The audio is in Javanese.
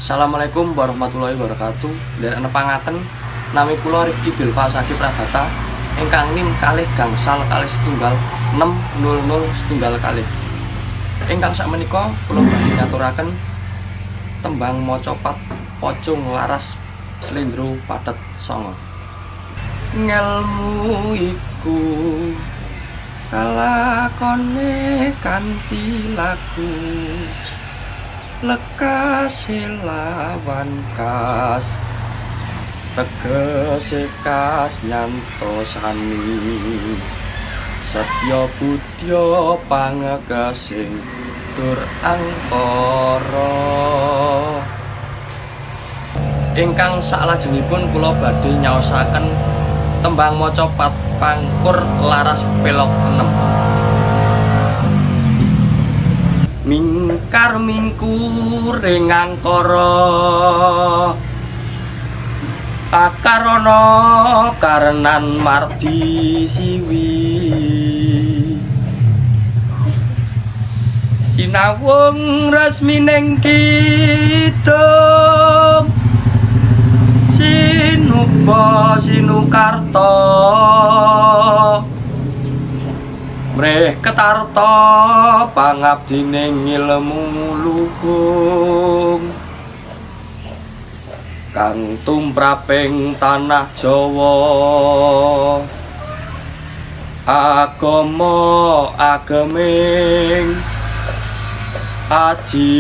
Assalamualaikum warahmatullahi wabarakatuh. Nderek nepangaken, nami kula Rifki Bilva Saki Prabata ingkang NIM 2 gangsal kalih setunggal 6 00 setunggal kalih. Ingkang sakmenika kula badhe ngaturaken tembang macapat pocung laras slendro pathet sanga. Ngelmu iku kalakone kanthi laku, lekas lawan kas, tegese kas nyantosani, setya budya pangegesing dur angkara. Ingkang saklajengipun kula badhe nyaosaken tembang macapat pangkur laras pelog 6. Mingkar mingkur ing angkara, akarana karenan mardi siwi, sinawung resmining kidung, sinuba sinukarta, mreh ketarta pangabdining ilmu luhung kang tumraping tanah Jawa, agama ageming aji.